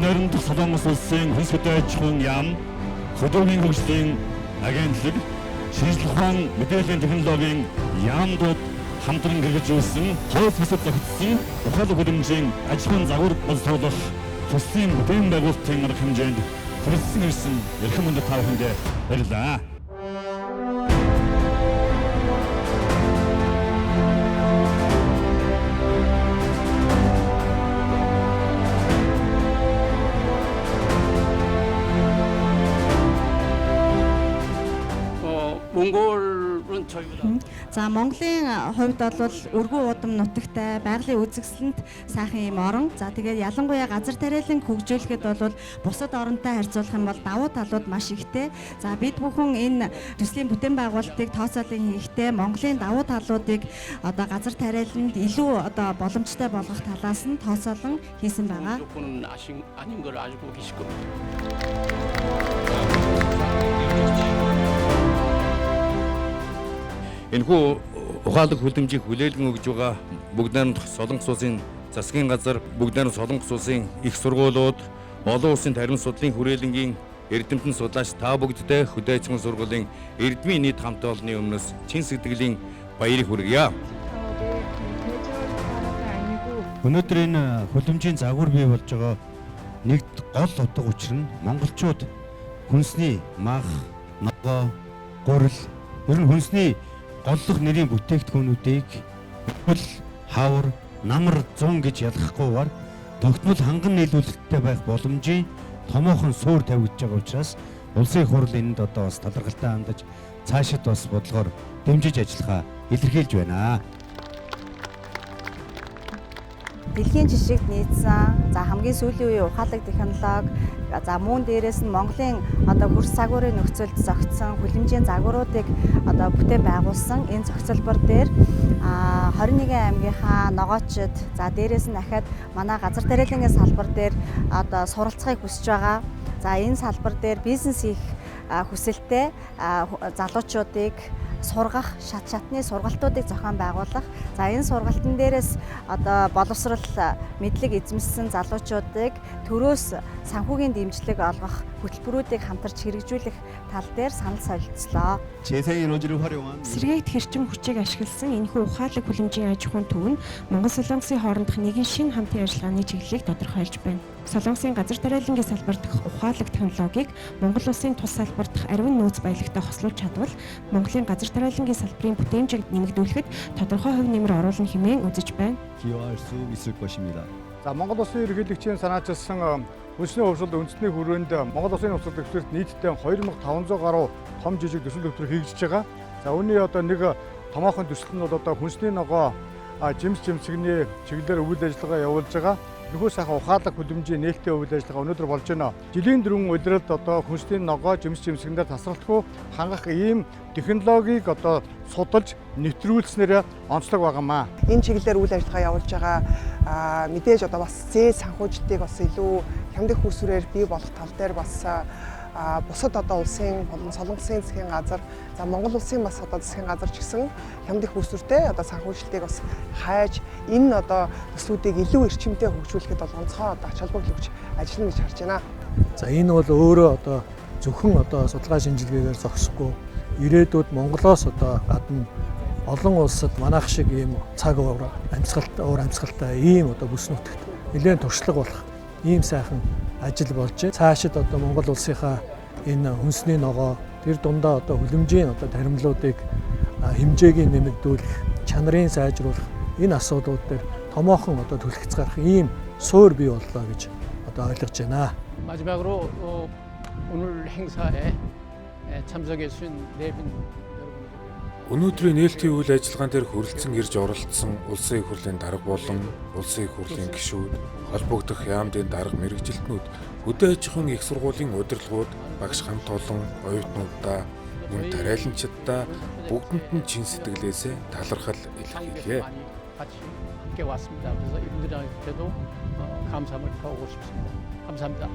Найрамдах Солонгос улсын хөлс хөдөө аж ахуйн яам, хөдөөгийн хөгжлийн агентлаг, шинжлэх ухаан мэдээллийн технологийн яамдууд хамтран хэрэгжүүлсэн хууль бусад зохицсон ухаалаг хөлөмжийн аж ахуйн загвар боловсруулах төслийн бүтээн байгуулалтын арга хэмжээнд хүрэлцэн ирсэн эрхэм хүндэт та бүхэндээ баярлалаа. 몽골은 저희보다 За Монголын хувьд бол өргөн уудам нутагтай байгалийн үзэсгэлэнт сайхан юм орон. За тэгээд ялангуяа газар тариалан хөгжүүлэхэд бол бусад оронтой харьцуулах юм бол давуу талууд маш ихтэй. За бид бүхэн энэ төслийн бүтээн байгуулалтыг тооцоолон хийхдээ Монголын давуу талуудыг одоо газар тариаланд илүү одоо боломжтой болгох талаас нь тооцоолон хийсэн байгаа. 조건은 아신, 아닌 걸 알고 계실 겁니다. Энэхүү ухаалаг хөдөлмжийг хүлээлгэн өгж байгаа бүгд найрамдах Солонгос улсын засгийн газар, бүгд найрамдах Солонгос улсын их сургуулиуд, олон улсын тарим судлалын хүрээлэнгийн эрдэмтэн судлаач та бүгддээ хөдөө аж ахуйн сургуулийн эрдмийн нийт хамт олонны өмнөөс чин сэтгэлийн баярыг хүргье. Өнөөдөр энэ хөлөмжийн загвар бий болж байгаа нэг гол утга учир нь монголчууд хүнсний мах, ногоо, гурил ер нь хүнсний голлох нэрийн бүтээгдэхүүнүүдийг бүл, хавар, намар, зун гэж ялгахгүйгээр тогтмол ханган нийлүүлэлттэй байх боломжийн томоохон суур тавигдж байгаа учраас улсын хурал энэнд одоо бас талархалтай хандаж цаашид бас бодлогоор дэмжиж ажиллахаа илэрхийлж байна. Дэлхийн жишигт нийцсэн за хамгийн сүүлийн үеийн ухаалаг технологи за мөн дээрээс нь Монголын одоо хөрс загварын нөхцөлд зохицсон хүлэмжийн загваруудыг одоо бүтээн байгуулсан энэ зохицолбор дээр 21 аймгийнхаа ногоочид за дээрээс нь дахиад манай газар тариалангийн салбар дээр одоо суралцахыг хүсэж байгаа. За энэ салбар дээр бизнес хийх хүсэлтэй залуучуудыг сургах, шат шатны сургалтуудыг зохион байгуулах. За энэ сургалтын дээрээс одоо боловсрал мэдлэг эзэмшсэн залуучуудыг төрөөс санхүүгийн дэмжлэг олгох хөтөлбөрүүдийг хамтарч хэрэгжүүлэх тал дээр санал солилцлоо. 재생에너지를 활용한 Сэргээгт хэрчим хүчийг ашигласан энэхүү ухаалаг хүлэмжийн аж ахуйн төв нь Монгол Солонгосын хоорондох нэгэн шинэ хамтын ажиллагааны чиглэлийг тодорхойлж байна. Солонгосын газар тариалангийн салбар дахь ухаалаг технологиг Монгол улсын тус салбар дахь ариун нөөц баялагтай хослуулж чадвал Монголын газар тариалангийн салбарын бүтээмжийг нэмэгдүүлэхэд тодорхой хувь нэмэр оруулна хэмээн үзэж байна. 기여할 수 있을 것입니다. За Монгол улсын ерөнхийлөгчийн санаачилсан хүнсний хувьсалд үндэсний хүрээнд Монгол улсын хувьсалд дэвсгэрт нийтдээ 2500 гаруй том жижиг төсөл төвлөр хийгдэж байгаа. За үүний одоо нэг томоохон төсөл нь бол одоо хүнсний ногоо жимс жимсгний чиглэлээр үйл ажиллагаа явуулж байгаа. Энэхүү сайхан ухаалаг хөдөлмжийн нээлттэй үйл ажиллагаа өнөөдөр болж байна. Жилийн дөрвөн улиралд одоо хүнсний ногоо жимс жимсгнээр тасралтгүй хангах ийм технологиг одоо судалж нэвтрүүлснээр онцлог байгаамаа. Энэ чиглэлээр үйл ажиллагаа явуулж байгаа мэдээж одоо бас зээл санхүүжилтийг бас илүү хямдхан үүсвэрээр бий болох тал дээр бас бусад одоо улсын болон Солонгосын засгийн газар, за Монгол улсын бас одоо засгийн газар ч гэсэн хямдхан үүсвэртэй одоо санхүүжилтийг бас хайж энэ одоо төслүүдийг илүү эрчимтэй хөгжүүлэхэд бол онцгой одоо ач холбогдол өгч ажиллана гэж харж байна. За энэ бол өөрөө одоо зөвхөн одоо судалгаа шинжилгээгээр зогсохгүй ирээдүйд Монголоос одоо гадна олон улсад манайх шиг ийм цаг уур амьсгалтай ийм одоо бүс нутагт нэлээд туршлага болох ийм сайхан ажил болж байна. Цаашид одоо Монгол улсынхаа энэ хүнсний ногоо тэр дундаа одоо хүлэмжийн одоо таримлуудыг хэмжээг нэмэгдүүлэх, чанарын сайжруулах энэ асуудлууд дээр томоохон одоо түлхэц гарах ийм суур бий боллоо гэж одоо ойлгож байна. 마지막으로 오늘 행사에 참석해 주신 내빈 Өнөөдрийн нээлтийн үйл ажиллагаан дээр хүрэлцэн ирж оролцсон улсын их хурлын дарга болон улсын их хурлын гишүүд, холбогдох яамдын дарга мэргэжилтнүүд, хөдөө аж ахуйн их сургуулийн удирдлагууд, багш хамт олон оюутнуудаа, мөн тариаланчдаа бүгдэнд нь чин сэтгэлээсээ талархал илэрхийлье. 같이 함께 왔습니다. 그래서 이분들한테도 감사함을 표하고 싶습니다. 감사합니다.